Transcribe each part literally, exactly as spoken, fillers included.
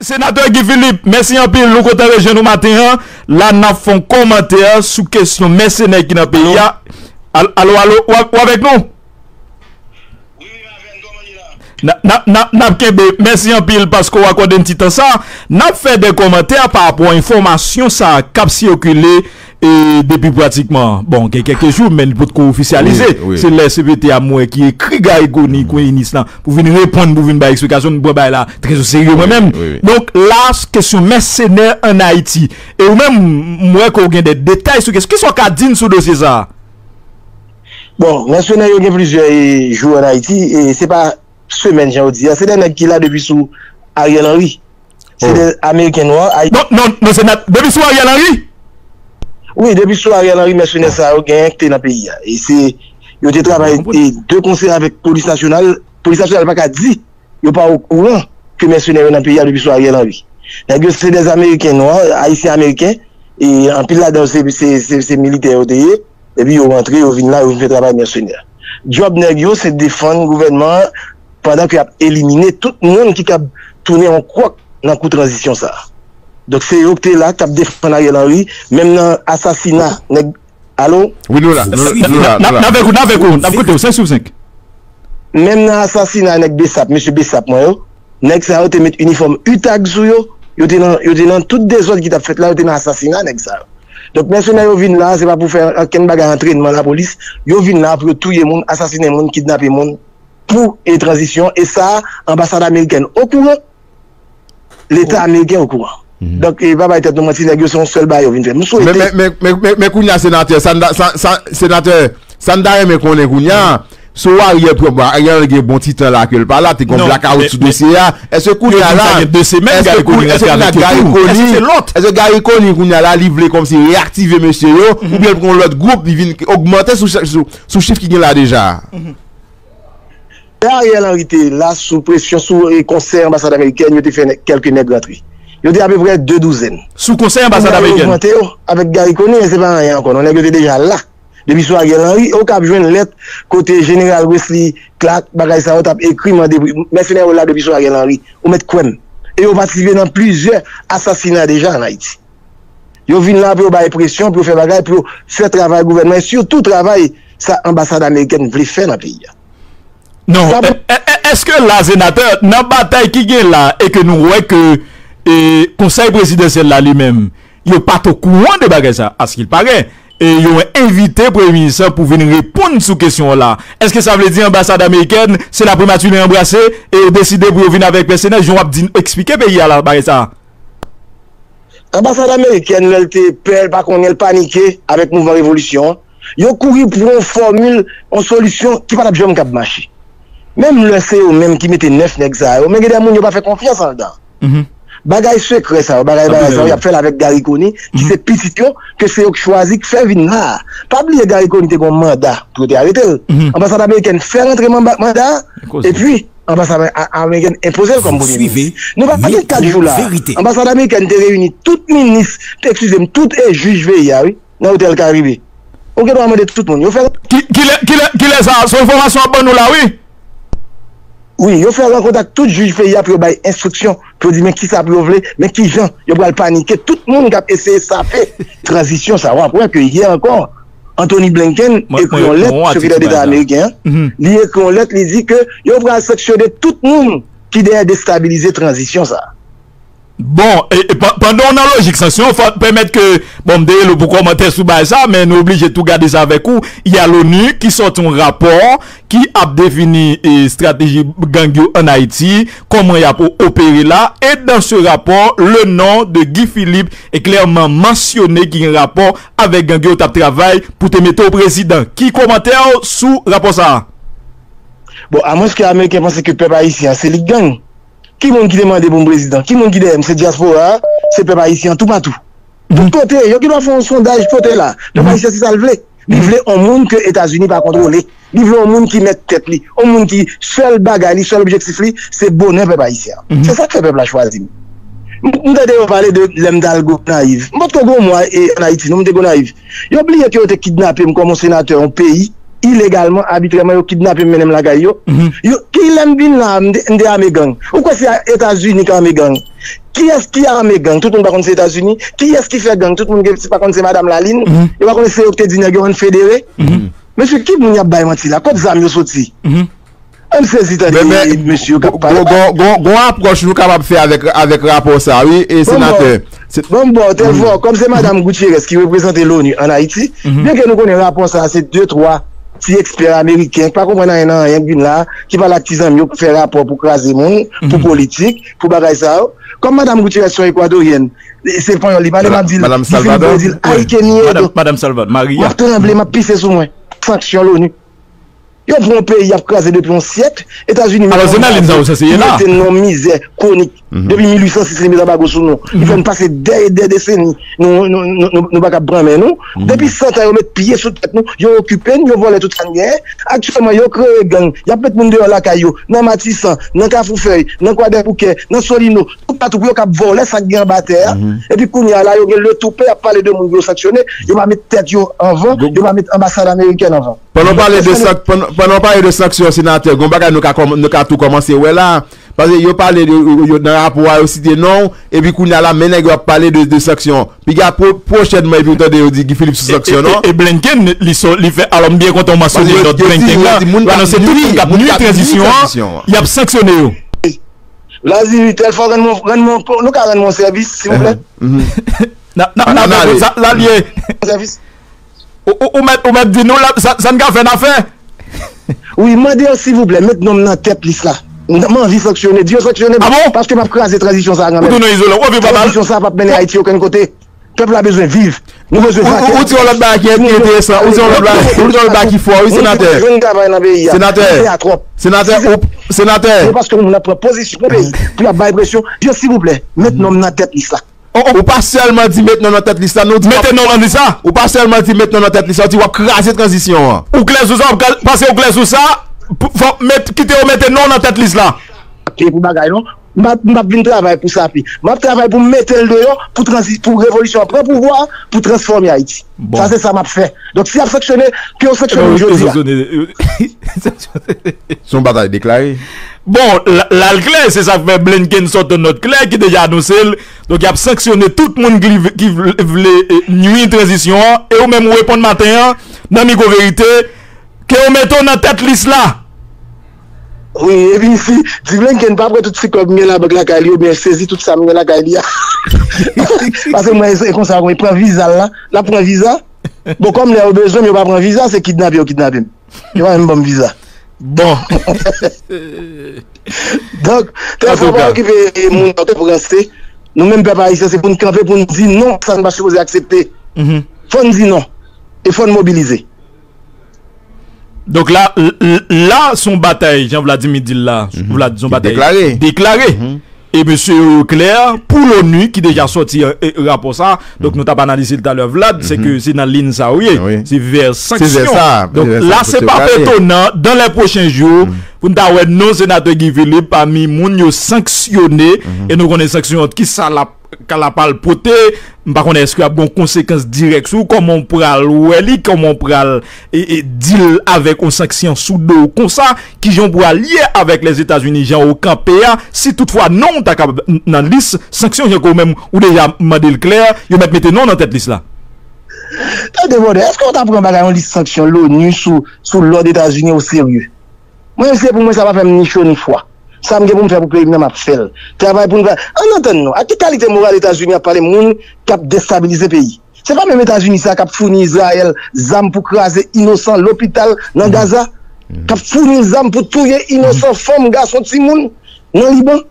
Senatè Guy Philippe, mèsi anpil, nou kontan rejwenn ou maten an. La n ap fè yon kòmantè sou kesyon mèsenè ki nan peyi a. Al- Alo, alo, w ap- w avèk nou? N a- n a- n a- n ap kenbe. Mèsi anpil paske w akòde n ti tan sa. N ap fè de kòmantè pa rapò a enfòmasyon sa a k ap sikile e depi pratikman, bon, gen kèk jou, men li potko ofisyalize. Se lè C P T a m wè ki ekri Garry Conille, premye minis lan, pou vin reponn, pou vin bay eksplikasyon, m pran bagay la trè o serye mwen menm. Donk la, kesyon mèsenè ann Ayiti. E ou menm, m wè ke w gen de detay sou kesyon. Kisa w ka di n sou dosye sa a? Bon, mèsenè yo gen plizyè e, jou ann Ayiti, e se pa semèn, jan w di a. Se de nèg ki la depi sou Ariel Henry. Se de Ameriken nwa. Ay- Non, non, non, se nat- depi sou Ariel Henry? Wi, depi sou Ariel Henry, mèsenè sa yo genyen ki te nan peyi a. E se, yo te travay e de konsè avèk polis nasyonal. Polis nasyonal pa ka di yo pa okouran ke mèsenè yo nan peyi a depi sou Ariel Henry. Nèg yo se de Ameriken nwa, Ayisyen Ameriken, e anpil ladan yo se, se, se, se militè yo te ye, epi yo rantre, yo vin la, yo vin fè travay mèsenè. Djòb nèg yo se defann gouvènman an pandan ke y ap elimine tout moun ki kab tounen yon kwòk nan kou tranzisyon sa a. Donk se yo ki te la, k t ap defann Ariel Henry, menm nan asasina nèg Alo? Wi, nou la, nou la, nou la. N ap avèk ou, n ap avèk ou, n ap koute w, senk sou senk. Menm nan asasina nèg Besap, mesye Besap mwen yo, nèg sa yo te met inifòm utag sou yo, yo te nan, yo te nan tout dezòd ki t ap fèt la, yo te nan asasina nèg sa yo. Donk, mèsenè yo vin la, se pa pou fè okenn bagay antrènman lapolis, yo vin la pou yo touye moun, asasinen moun, kidnape moun, pou e tranzisyon, e sa, anbasad amerikèn okouran, Leta ameriken okouran. Donk, e pa bay tèt nou manti, nèg yo se yon sèl bagay yo vin fè. M swete. Men, men, men, men, men kounye a, senatè, sa n ta, sa, sa, senatè, sa n ta renmen konnen kounye a, si w Ariel pran, bon, Ariel gen bon ti tan la ke l pa la, te gen yon blakawout sou dosye a. Èske kounye a la, èske kou- èske kounye a Garry Conille, èske Garry Conille kounye a la, li vle kòmsi reyaktive mesye yo, oubyen l pran yon lòt gwoup, li vin ogmante sou, sou, sou chif ki gen la deja a? Lè Ariel Henry te la sou presyon, sou e, konsèy anbasad amerikèn, yo te fè nè- kèlke nèg rantre. Yo te apeprè de douzèn. Sou konsèy anbasad amerikèn? Kounye a yo ogmante yo avèk Garry Conille, se pa anyen ankò. Non, nèg yo te deja la. Depi sou Ariel Henry, ou kab jwenn lèt kote Jeneral Wesley Clark, bagay sa yo t ap ekri, mande pou- mèsenè yo la depi sou Ariel Henry. Ou mèt kwè m. E yo patisipe nan plizyè asasina deja ann Ayiti. Yo vin la pou yo bay presyon, pou yo fè bagay, pou yo fè travay gouvènman, e sitou travay sa anbasad amerikèn vle fè nan peyi a. Non, èske la, senatè, nan batay ki gen la, e ke nou wè ke e, konsèy prezidansyèl la li menm, yo pa t okouran de bagay sa, askil parè, e yo envite premye minis lan pou vin reponn sou kesyon an la. Èske sa vle di anbasad amerikèn, se la primati li anbrase, e yo deside pou yo vin avèk mèsenè, jan w ap di, eksplike peyi a la, bagay sa? Anbasad amerikèn, lè l te pè, l pa konnen, l panike avèk mouvman revolisyon an, yo kouri pou yon fòmil, yon solisyon ki pa t ap janm kab mache. Menm lè se yo menm ki mete nèf nèg sa yo, men gen de moun yo pa fè konfyans anndan. Bagay sekrè sa yo, bagay bagay sa yo, y ap fè l avèk Garry Conille, ki se pitit yo, ke se yo k chwazi, k fè vin la a. Pa bliye Garry Conille te gen yon manda pou yo te arete l. Anbasad amerikèn fè rantre manda a, epi anbasad amerikèn enpoze l kòm premye minis. Nou pa gen kat jou la. Anbasad amerikèn te reyini tout minis, eskize m, tout e jij peyi a, wi, nan Otèl Karibe. Ou gen dwa mande tout moun. Yo fè. Ki, kilè, kilè, kilè sa? Se yon enfòmasyon w ap ban nou la, wi. Wi, yo fè rankont ak tout jij peyi a pou yo bay enstriksyon, pou yo di men kisa pou yo vle, men kijan yo pral panike tout moun k ap eseye sape tranzisyon sa. W ap wè ke yè ankò, Anthony Blinken ekri yon lèt sekretè deta ameriken an. Li ekri yon lèt, li di ke yo pral sanksyone tout moun ki dèyè destabilize tranzisyon sa. Bon, e, e, pa- pandan w nan lojik sanksyon, fò n pèmèt ke, bon, m te rele w pou kòmantè sou bagay sa, men nou oblije tou gade sa avèk ou. Y a l'ONU ki sòti yon rapò ki ap defini e, estrateji gang yo ann Ayiti, kòman y ap o- opere la, e dans ce rapport, le nom de Guy Philippe est clairement mentionné ki gen rapò avèk gang yo t ap travay pou te mete w prezidan. Ki kòmantè w sou rapò sa a? Bon, amwenske Ameriken panse ke pèp ayisyen an se li k gang, ki moun ki te mande pou m prezidan? Ki moun ki dèyè m? Se dyaspora a, se pèp ayisyen an toupatou. Tout kote, yo gen dwa fè yon sondaj pote la. Pèp ayisyen se sa l vle. Li vle yon moun ke Etazini pa kontwole. Li vle yon moun ki mèt tèt li. Yon moun ki sèl bagay li, sèl objektif li, se bonè pèp ayisyen an. Se sa k fè pèp la chwazi m. M m tande yo pale de lè m t al Gonayiv. M potko gen yon mwa e, ann Ayiti, non, m te Gonayiv. Yo bliye ke yo te kidnape m kòm yon senatè yon peyi. ilegalman, abitrèman, yo kidnape m, mennen m lakay yo. Yo, kilè m vin la, m te, m te ame gang. Ou kwè se Etazini k ame gang? Kiyès ki ame gang? Tout moun pa konn se Etazini. Kiyès ki fè gang? Tout moun ki pa konn se Madanm Lalin. Yo pa konn se yo ki te di nèg yo ann federe. Mesye, ki moun y ap bay manti la? Kot zam yo soti? Ann sezi tande mesye yo k ap pale. Gon apwòch nou kapab fè avèk, avèk rapò sa, wi, e senatè. Bon, bon, tèlfò, kòm se Madanm Gutierrez ki reprezante l'ONU ann Ayiti, byenke nou konnen rapò sa a se de, twa ti ekspè ameriken k pa konprann anyen nan anyen k vin la, ki pale ak ti zanmi yo, k fè rapò pou kraze moun, pou politik, pou bagay sa yo. Kòm Madanm Gutierrez se yon Ekwadoryèn, se panyòl li pale, m ap di l, li fin di l, "Ay, ke miedo." Madanm Salvador, Maria. M ap tranble, m ap pise sou mwen. Sanksyon l'ONU. Yo pran yon peyi y ap kraze depi yon syèk, Etazini mete yon drapo, li mete n nan yon mizè kwonik. Depi mil uit san sis, li met anbago sou nou. Li fè n pase dè e dè deseni, nou, nou, nou, nou, nou pa kab pran men nou. Depi san tan, yo met pye sou tèt nou, yo okipe n, yo vòlè tout sa n genyen. Aktyèlman, yo kreye gang, y ap met moun deyò lakay yo, nan Matisan, nan Kafou Fèy, nan Kwadèboukè, nan Solino, toupatou pou yo kab vòlè sa k gen anba tè a. Epi kounye a la, yo gen letoupe ap pale de moun yo sanksyone, yo pa met tèt yo anvan, yo pa met anbasad amerikèn anvan. Pandan w pale de sank-, pandan, pandan w pale de sanksyon, senatè, gon bagay nou ka kòm-, nou ka tou kòmanse wè la. Paske yo pale de, yo, yo, nan rapò a, yo site non w, epi kounye a la, men nèg yo ap pale de, de sanksyon. Piga pwo-, pwochènman, epi w tande yo di Guy Philippe sou sanksyon, non? E, e, e Blinken, li so-, li fè, alò, m byen kontan w mansyone nòt Blinken la, anonse tout moun k ap nui tranzisyon an, y ap sanksyone yo. Vladimir, tèlfò, rann mwen, rann mwen, nou ka rann mwen sèvis, silvouplè? N ap, n ap, n ap ale. Sa, sa l ye. Sèvis. Ou, ou, ou mèt, ou mèt di nou la, sa, sa n ka fè, n a fè. Wi, mande yo, silvouplè, met non m nan tèt lis la. M, m anvi sanksyone. Di yo sanksyone m, paske m ap kraze tranzisyon sa a, granmèt. Ou tounen izolan, ou anvi pa mal. Tranzisyon sa a p ap mennen Ayiti okenn kote. Pèp la bezwen viv. Nou bezwen vakè. Ou, ou di yon lòt bagay ki, ki enteresan. Ou di yon lòt bagay, ou di yon lòt bagay ki fò, wi, senatè. Jwenn travay nan peyi a. Senatè. Misè a twòp. Senatè, ou, senatè. Se paske moun ap pran pozisyon nan peyi pou y ap bay presyon. Di yo, silvouplè, met non m nan tèt lis la. Ou pa sèlman di met non nan tèt lis la, non, ou di mete non nan lis la. Ou pa sèlman di met non nan tèt lis la, ou di w ap kraze tranzisyon an. Ou klè sou sa, w ap kra-, pase ou klè sou sa, pou, fò met, kite yo mete non nan tèt lis la. Pye pou bagay non. M p ap, m p ap vin travay pou sa pye. M ap travay pou m mete l deyò, pou tranzi-, pou revolisyon an pran pouvwa, pou transfòme Ayiti. Sa se sa m ap fè. Donk, si y ap sanksyone, ke yo sanksyone m jodi a. Se yon batay deklare. Bon, la, la l klè, se sa k fè Blinken sot yon nòt klè ki deja anonse l. Donk, y ap sanksyone tout moun ki, ki vle, vle, eh, nui tranzisyon an. E ou menm, ou reponn maten an, nan Mikwo Verite, ke yo mete w nan tèt lis la. Wi, epi si, di Blinken pa pran tout ti kòb m gen nan bank lakay li, oubyen sezi tout sa m gen lakay li a. Paske mwen, e konsa, mwen pran viza l la, l ap pran viza. Bon, kòm lè yo bezwen m, yo pa pran viza, se kidnape yo kidnape m. Yo pa menm ban m viza. Bon. Donk, tèlfò pa okipe moun yo k ap ranse. Nou menm pèp ayisyen, se pou n kanpe, pou n di non, sa n pa sipoze aksepte. Fò n di non. E fò n mobilize. Donk la, l-, l-, la, se yon batay, jan Vladimir di l la, Vlad, se yon batay deklare. E mesye yo, yo klè, pou l'ONU, ki deja sòti, eh, eh, rapò sa, donk nou t ap analize l talè, Vlad, se ke se nan liy sa ou ye, se vè sanksyon. Donk la, se pa etonan, dans les prochains jours, pou n ta wè non senatè Guy Philippe pami moun yo sanksyone, e nou konnen sanksyon an, ki sa l ap ka l ap al pote, m pa konnen èske ap gen yon konsekans dirèk sou ou, kòman w pral wè li, kòman w pral, e, e, deal avèk yon sanksyon sou do w konsa, kijan w pral ye avèk Lèzetazini, jan w kanpe a, si toutfwa non w ta ka n-, nan lis sanksyon, jan ke w menm ou deja mande l klè, yo mèt mete non w nan tèt lis la. Tande, brother, èske w ta pran bagay yon lis sanksyon l'ONU sou, sou lòd Etazini o serye? Mwen, se pou mwen, sa pa fè m ni cho ni fwa. Sa m gen pou m fè pou peyi m nan, m ap fè l. Travay pou n va. Ann antann nou. Ak ki kalite moral Etazini ap pale moun k ap destabilize peyi? Se pa menm Etazini sa k ap founi Izrayèl zam pou kraze inosan lopital nan Gaza? K ap founi l zam pou touye inosan fanm, gason, timoun nan Liban?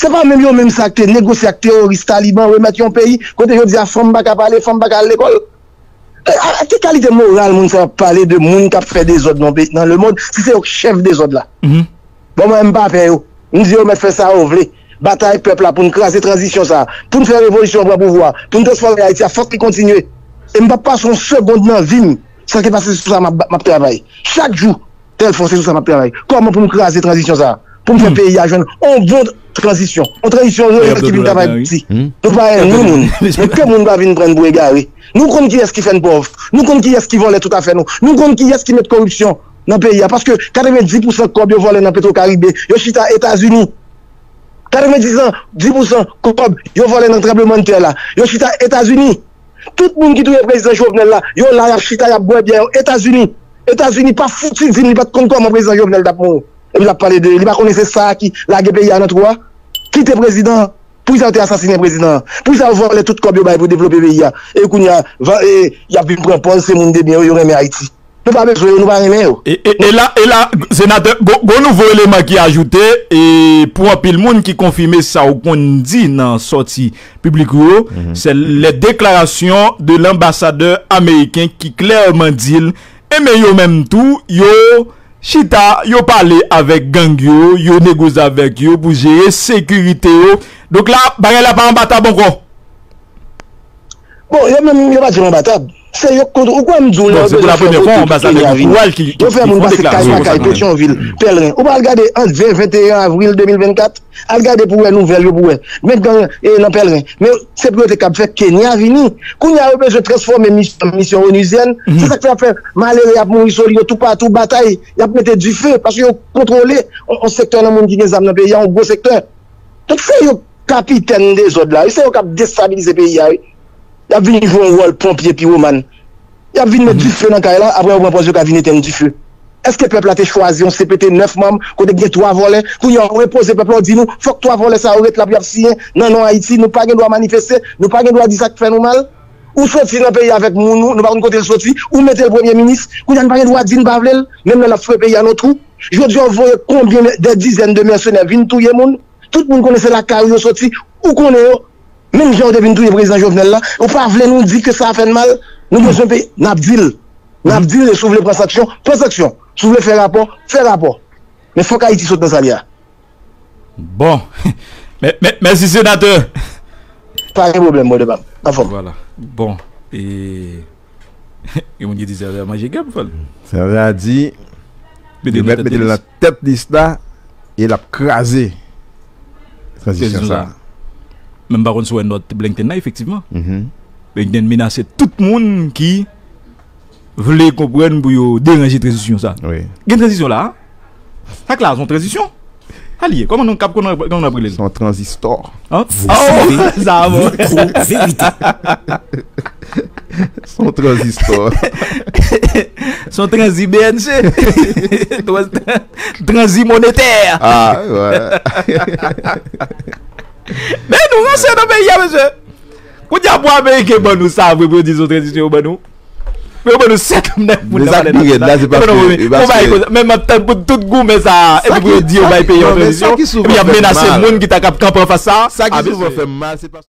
Se pa menm yo menm sa k te negosye ak teworis Taliban, remèt yon peyi kote jodi a fanm pa ka pale, fanm pa ka al lekòl? E, a, a ki kalite moral moun sa yo ap pale de moun k ap fè dezòd nan peyi, nan lemonn, si se yo k chèf dezòd la? Bon, mwen, m pa pè yo. M di yo mèt fè sa yo vle. Batay pèp la pou n kraze tranzisyon sa a, pou n fè revolisyon an pran pouvwa, pou n transfòme Ayiti a, fòk li kontinye. E m p ap pase yon segonn nan vi m san ke pa se sou sa m ap, m ap travay. Chak jou, tèlfò, se sou sa m ap travay. Kòman pou m kraze tranzisyon sa a? pou m fè peyi a jwenn yon bon tranzisyon. Yon tranzisyon reyèl ki vin travay pou Ayiti. Nou pa ènmi moun. Men ke moun pa vin pran n pou egare. Nou konn kiyès ki fè n pòv. Nou konn kiyès ki vòlè tout afè nou. Nou konn kiyès ki met koripsyon nan peyi a. Paske katrevenndis pousan kòb yo vòlè nan Petro Caribe, yo chita Etazini. Katrevenndis pousan kòb yo vòlè nan tranblemanntè la, yo chita Etazini. Tout moun ki touye prezidan Jovenel la, yo la, y ap chita, y ap bwè byè yo Etazini. Etazini pa fouti di m li pa t konn kòman prezidan Jovenel t ap mouri. Epi l ap pale de li, li pa konnen se sa a ki lage peyi a nan twou a. Kite prezidan an. Poukisa yo te asasinen prezidan an? Poukisa yo vòlè tout kòb yo bay pou devlope peyi a? E kounye a, va- e, y ap vin pran pòz se moun de byen yo, yo renmen Ayiti. Nou pa bezwen yo, nou pa renmen yo. E, e, e la, e la, senatè, gwo, gwo nouvo eleman ki ajoute, e pou anpil moun ki konfime sa w konn di nan sòti piblik ou yo, se les déclarations de l'ambassadeur américain ki klèman di l, enben yo menm tou, yo chita, yo pale avèk gang yo, yo negosye avèk yo pou jere sekirite yo. Donk la, bagay la pa anba tab ankò. Bon, yo menm, yo pa di l anba tab. Se yo k kontwole. Ou kwè m di w lè yo bezwen fè politik Kenya vini, yo fè moun pase kay pa kay, Petyonvil, Pèlren. Ou pa al gade ant ven, venteyen avril de mil vennkat, al gade pou wè nouvèl yo pou wè. Men gang e nan Pèlren. Men se pou yo te kab fè Kenya vini. Kounye a yo bezwen transfòme misyon an misyon onuzyèn. Se sa k fè y ap fè malere ap mouri sou li yo toupatou, batay, y ap mete dife, paske yo kontwole yon, yon sektè nan moun ki gen zam nan peyi a, yon gwo sektè. Donk se yo kapitèn dezòd la, wi. Se yo k ap destabilize peyi a, wi. Y ap vin jwe yon wòl ponpye piwoman. Y ap vin met dife nan kay la, apre yo pran pòz yo ka vin etenn dife. Èske pèp la te chwazi yon C P T nèf manm, kote gen twa vòlè? Kounye a, w repoze pèp la, w di nou, fòk twa vòlè sa yo ret la pou y ap siyen nan non Ayiti, nou pa gen dwa manifeste, nou pa gen dwa di sa k fè nou mal? Ou soti nan peyi avèk moun ou, nou pa konn kote l soti, ou mete l premye minis, kounye a nou pa gen dwa di n pa vle l, menm lè l ap foure peyi a nan twou. Jodi a, w voye konbyen de dizèn de mèsenè vin touye moun? Tout moun konnen se lakay ou yo soti, ou konnen yo. Menm jan yo te vin touye prezidan Jovenel la, ou pa vle nou di ke sa fè n mal, nou bezwen peye, n ap di l. N ap di l, e si w vle pran sanksyon, pran sanksyon. Si w vle fè rapò, fè rapò. Men fòk Ayiti sot nan sa l ye a. Bon. Mè- mè- Mèsi, senatè. Pa gen pwoblèm, brother pa m. Anfòm. Vwala. Bon. E Gen moun ki di Sèvè a manje gab, Fòl. Sèvè a di, yo mèt mete l nan tèt lis la e l ap kraze tranzisyon sa a. Men m pa konn si w wè nòt Blinken nan, efektivman. Blinken menase tout moun ki vle konprann pou yo deranje tranzisyon sa a. Gen tranzisyon la a. Sa k la a, se yon tranzisyon? Sa l ye? Kòman nou kab, kòman, kòman n ap rele l? Se yon tranzistò. Hein? Vous suivez Micro Vérité. Se yon tranzistò. Se yon tranzi B N C. Tranzi monetè. Ah, ouais. Men nou ranse nan peyi a, mesye. Kounye a pou Ameriken ban nou sa vre pou yo di se yon tranzisyon yo ban nou. Pou yo ban nou sèt nèf moun nan palè nasyonal. Yo ban nou, bon, bay koze, men m ap tann pou tout goumen sa a, epi pou yo di yo bay peyi a yon tranzisyon, epi y ap menase moun ki ta kab kanpe anfas sa a. Sa ki souvan fè m mal, se paske